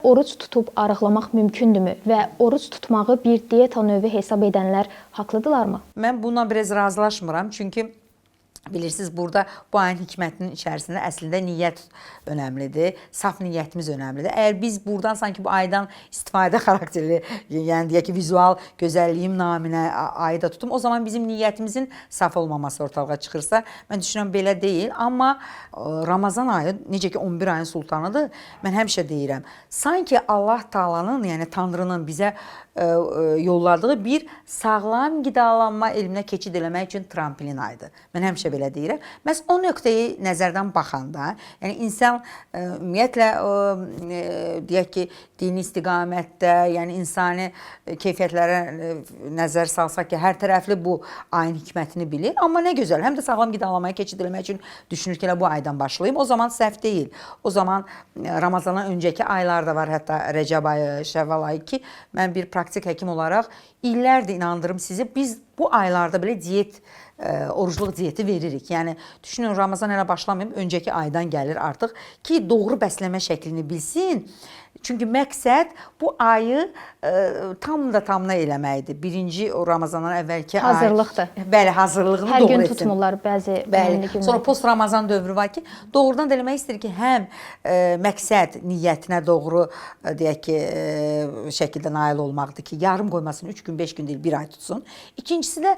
Oruc tutub arıqlamaq mümkündürmü və oruc tutmağı bir dieta növü hesab edənlər haqlıdırlarmı? Mən bununla biraz razılaşmıram, çünki bilirsiniz, burada bu ayın hikmətinin içərisində əslində niyyət önəmlidir, saf niyyətimiz önəmlidir. Əgər biz buradan sanki bu aydan istifadə xarakterli, yəni deyək ki, vizual gözəlliyim naminə ayı da tutum, o zaman bizim niyyətimizin saf olmaması ortalığa çıxırsa, mən düşünürəm belə deyil. Amma Ramazan ayı necə ki 11 ayın sultanıdır, mən həmişə deyirəm, sanki Allah Taalanın, yəni Tanrının bizə yolladığı bir sağlam qidalanma elminə keçid eləmək üçün tramplin ayıdır. Mən həmişə belə deyirəm. Məhz o nöqteyi nəzərdən baxanda, yəni insan ümumiyyətlə deyək ki, dini istiqamətdə, yəni insani keyfiyyətlərə nəzər salsaq ki, hər tərəfli bu ayın hikmətini bilir. Amma nə gözəl, həm də sağlam qidalanmaya keçid eləmək üçün düşünür ki, elə bu aydan başlayım. O zaman səhv deyil. O zaman Ramazandan öncəki aylar da var, hətta Rəcəb ayı, Şəvval ayı ki, mən bir praktik həkim olaraq illərdir inandırım sizi, biz bu aylarda belə diyet, orucluq diyeti veririk. Yəni düşünün, Ramazan hələ başlamayıb, öncəki aydan gəlir artıq ki, doğru bəslənmə şəklini bilsin. Çünki məqsəd bu ayı tam da tamına eləməkdir. Birinci o Ramazandan əvvəlki ay. Hazırlıqdır. Bəli, hazırlığını Hər doğru gün etsin. tutmurlar bəzi Bəli. önəmli günlər. Sonra post Ramazan dövrü var ki, doğrudan da eləmək istəyir ki, həm məqsəd niyyətinə doğru deyək ki, şəkildə nail olmaqdır ki, yarım qoymasın, 3 gün, 5 gün deyil, bir ay tutsun. İkincisi də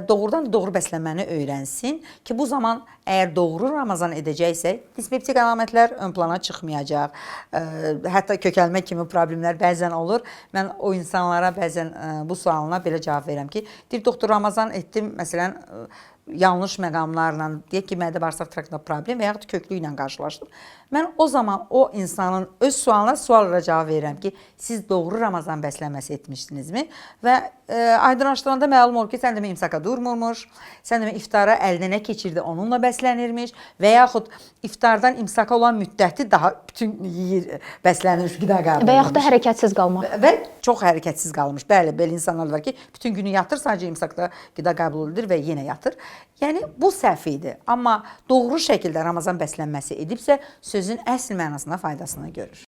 doğrudan da doğru bəslənməni öyrənsin ki, bu zaman əgər doğru Ramazan edəcəksə, dispeptik əlamətlər ön plana çıxmayacaq. Hətta kökəlmə kimi problemlər bəzən olur. Mən o insanlara bəzən bu sualına belə cavab verirəm ki, deyir doktor Ramazan etdim, məsələn, yanlış məqamlarla, deyək ki, mədə-bağırsaq traktında problem və yaxud köklü ilə qarşılaşdım. Mən o zaman o insanın öz sualına sualla cavab verirəm ki, siz doğru Ramazan bəslənməsi etmişdinizmi? Və aydınlaşdıranda məlum olur ki, sən demə imsaka durmurmuş, sən demə iftara əldə nə keçirdi onunla bəslənirmiş və yaxud iftardan imsaka olan müddəti daha bütün yeyir, bəslənirmiş, qida qəbul Və yaxud da edirmiş. hərəkətsiz qalmaq. Və çox hərəkətsiz qalmış. Bəli, belə insanlar var ki, bütün günü yatır, sadəcə imsakda qida qəbul edir və yenə yatır. Yəni bu səhv idi. Amma doğru şəkildə Ramazan bəslənməsi edibsə, sözün əsl mənasında faydasını görür.